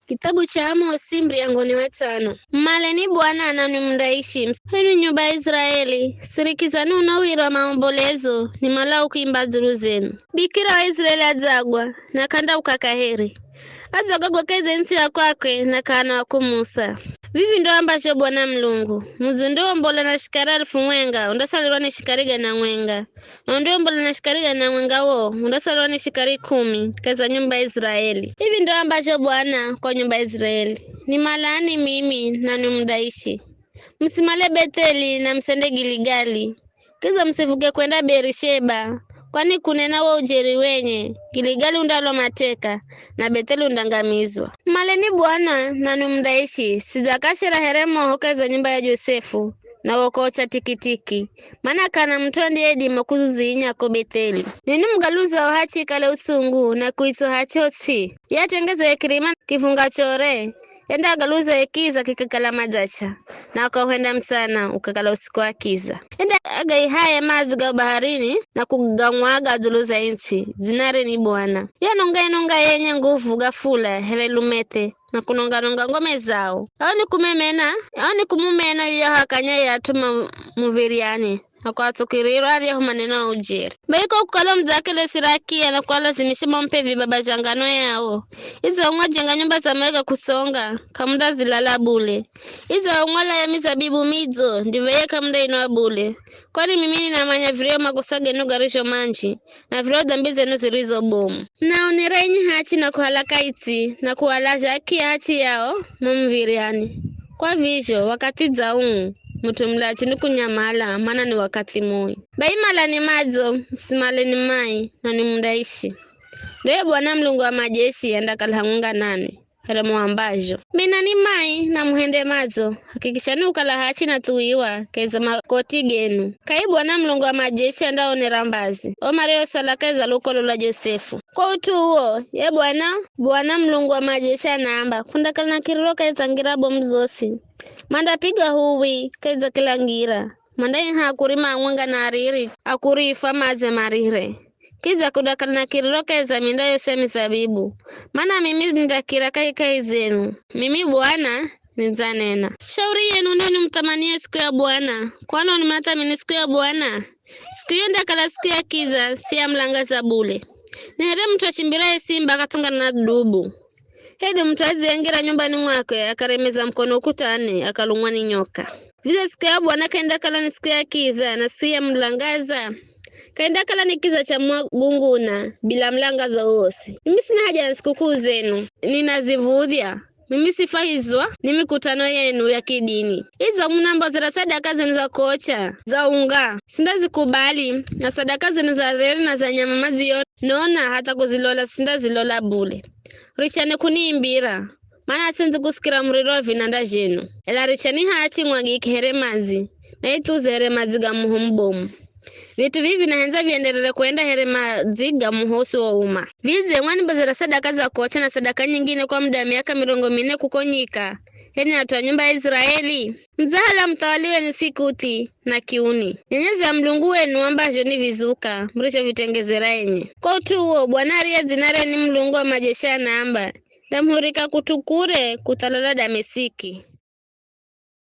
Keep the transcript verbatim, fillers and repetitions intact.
Kitabu cha Amosi, muryango ni wa tsano. Mmaleni Bwana nanwi mundaishi, enwi nyumba ya Israeli, sirikizani uno wiro wa maombolezo, nimalao kuimba dzulu zenu. Bikira wa Israeli adzagwa, na k'andauka kaheri. Adzagwa gokeze ntsi ya kwakwe, na k'aana wa kumusa. Vivi ndo ambazho Bwana Mulungu, mudzundiombolwa na shikari alifu mwenga, undasalirwa ni shikari gana mwenga. Na undiombolwa na shikari gana mwenga wo, undasalirwa ni shikari kumi, kahi za nyumba ya Israeli. Vivi ndo ambazho Bwana kwa nyumba ya Israeli, nimalani mimi, nanwi mundaishi. Musimale Betheli, na musende Giligali. Kidza musivuke kwenda Berisheba, kwani kunena wo ujeri wenye, Giligali undalwa mateka, na Betheli undangamizwa. Maleni Bwana, nanwi mundaishi, sidzakashira here moho kahi za nyumba ya Josefu, na wokocha tikitiki. Mana k'ana mut'u andiyeidima kuzuzinya ko Betheli. Ninwi mugaluzao hachi ikale utsungu, na kuitso hachi ho ts'i. Ye atengeze ye kirima kivunga chore, enda agaluze ye kiza kikakala madzacha, na ukauhenda mtsana ukakala usiku wa kiza. Enda agaihaye madzi ga baharini na kugamwaga dzulu za intsi, dzinare ni Bwana. Ye anonga-nonga yenye nguvu gafula here lumethe, na kunonga-nonga ngome zao. Ao ni kumemena, ao ni kumumena yuyahu akanya ye at'u ma-, muv̱iryani, na kuatsukirirwa aryahu maneno a ujeri. Bai ko kukala mudzakele sirakia na kualazimisha mamup'e vibaba zha ngano yao, idzo umwe ajenga nyumba za mawe ga kusonga, k'amundazilala bule. Idzo umwe alaya mizabibu midzo, ndivo iye k'amundainwa bule. Kwani mimi ninamanya viryahu makosa genu garizho manji, na viryahu dhambi zenu zirizo bomu. Naonera enye hachi na kuhala kaitsi, na kuhalazha akiya hachi yao mo muv̱iryani. Kwa vizho, wakathi dza uu, mut'u mulachu ni kunyamala, mana ni wakathi mui. Bai malani madzo, musimaleni mai, nanwi mundaishi. Ndo ye Bwana Mulungu wa majeshi andakala hamwenga nanwi, here muambazho. Menani mai, na muhende madzo, hakikishani ukala hachi nathuwiwa kahi za makoti genu. Kahi Bwana Mulungu wa majeshi andaonera mbazi o mariosala kahi za lukolo lwa Josefu. Kwa ut'u uwo, ye Bwana, Bwana Mulungu wa majeshi anaamba, kundakala na kiriro kahi za ngira bomu zosi. Mandapiga huwi kahi za kila ngira. Mandaiha akuri mamwenga na ariri, akuri ifwa madze marire. Kidza kundakala na kiriro kahi za minda yosi ya mizabibu. Mana mimi nindakira kahikahi zenu. Mimi Bwana, nidzanena. Shauri yenu nenu muthamanie siku ya Bwana. Kwani ni mathamini siku ya Bwana? Siku iyo ndakala siku ya kiza, si ya mulangaza bule. Ni here mut'u achimbiraye simba akatsongana na dubu. Hedu mut'u adziangira nyumbani mwakwe, akaremeza mukono ukutani, akalumwa ni nyoka. Vizho siku ya Bwana k'aindakala ni siku ya kiza, na si ya mulangaza. K'aindakala ni kiza cha magunguna, bila mulangaza wowosi. Mimi sina haja na sikukuu zenu, ninaziv̱udhya. Mimi sifwahizwa ni mikutano yenu ya kidini. Idzo munambozera sadaka zenu za kocha, za unga, sindazikubali, na sadaka zenu za dheri na za nyama madziona, nona hatha kuzilola sindazilola bule. Richani kuniimbira, mana sindzi kusikira muriro wa vinanda zhenu. Ela richani hachi mwagike here madzi, na ithuze here madzi ga muho mubomu. Vit'u vivi nahendza vienderere kwenda here madzi ga muho usiwouma. Vidze mwanibozera sadaka za kocha na sadaka nyingine kwa muda wa miaka mirongo mine kuko nyika, h'enye at'u a nyumba ya Israeli? Mudzahala muthawali wenu Sikuthi na Kiuni. Nyenyezi ya mulungu wenu ambazho ni vizuka, murizhovitengezera enye. Kwa ut'u uwo, Bwana ariye dzinare ni Mulungu wa majeshi anaamba, ndamuhurika kut'u kure kuthalala Damesiki.